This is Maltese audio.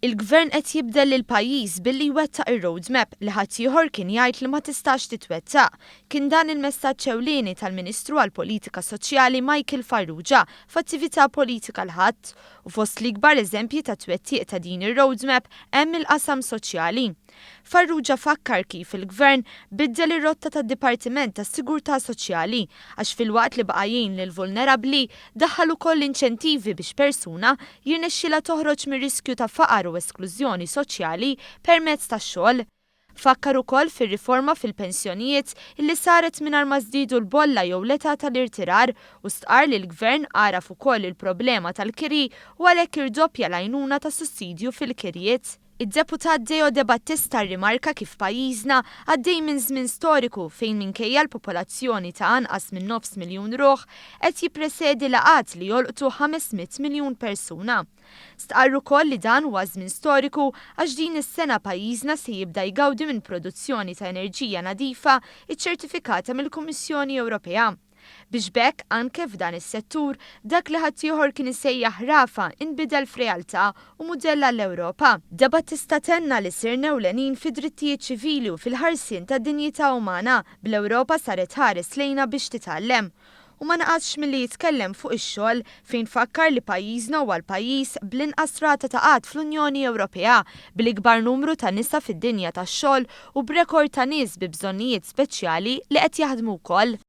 Il-Gvern qed jibdel lill-pajjiż billi jwettaq ir-roadmap li ħaddieħor kien jgħid li ma tistax titwettaq. Kien dan il-messaġġ ewlieni tal-Ministru għall-Politika Soċjali Michael Farrugia f'attività politika l-Ħadd. U fost l-ikbar eżempji ta' twettiq ta' din ir-roadmap hemm il-qasam soċjali. Farrugia fakkar kif il-Gvern biddel ir-rotta tad-Dipartiment tas-Sigurtà Soċjali għax filwaqt li baqa' jgħin lill-vulnerabbli, daħħal ukoll inċentivi biex persuna jirnexxilha toħroġ mir-riskju ta' faqar u esklużjoni soċjali permezz tax-xogħol. Fakkar ukoll fir-riforma fil-pensjonijiet illi saret mingħajr ma żdiedu l-bolla jew l-età tal-irtirar u stqarr li l-Gvern għaraf ukoll il-problema tal-kiri u għalhekk irdoppja l-għajnuna ta' sussidju fil-kirjiet. Id-Deputat Deo Debattista rrimarka kif pajjiżna għaddej minn żmien storiku fejn minkejja l-popolazzjoni ta' anqas minn nofs miljun ruħ qed jippresedi laqgħat li jolqtu 500 miljun persuna. Stqarr ukoll li dan huwa żmien storiku għax din is-sena pajjiżna se jibda jgawdi minn produzzjoni ta' enerġija nadifa ċċertifikata mill-Kummissjoni Ewropea. Biex b'hekk anke f'dan is-settur dak li ħaddieħor kien isejjaħ ħrafa inbidel f'realtà u mudell għall-Ewropa. Debattista tenna li sirna ewlenin fid-drittijiet ċivili u fil-ħarsien tad-dinjità umana, bl-Ewropa saret tħares lejna biex titgħallem. U ma naqasx milli jitkellem fuq ix-xogħol fejn fakkar li pajjiżna huwa l-pajjiż bl-inqas rata ta' qgħad fl-Unjoni Ewropea, bl-ikbar numru ta' nisa fid-dinja tax-xogħol u b'rekord ta' nies bi bżonnijiet speċjali li qed jaħdmu wkoll.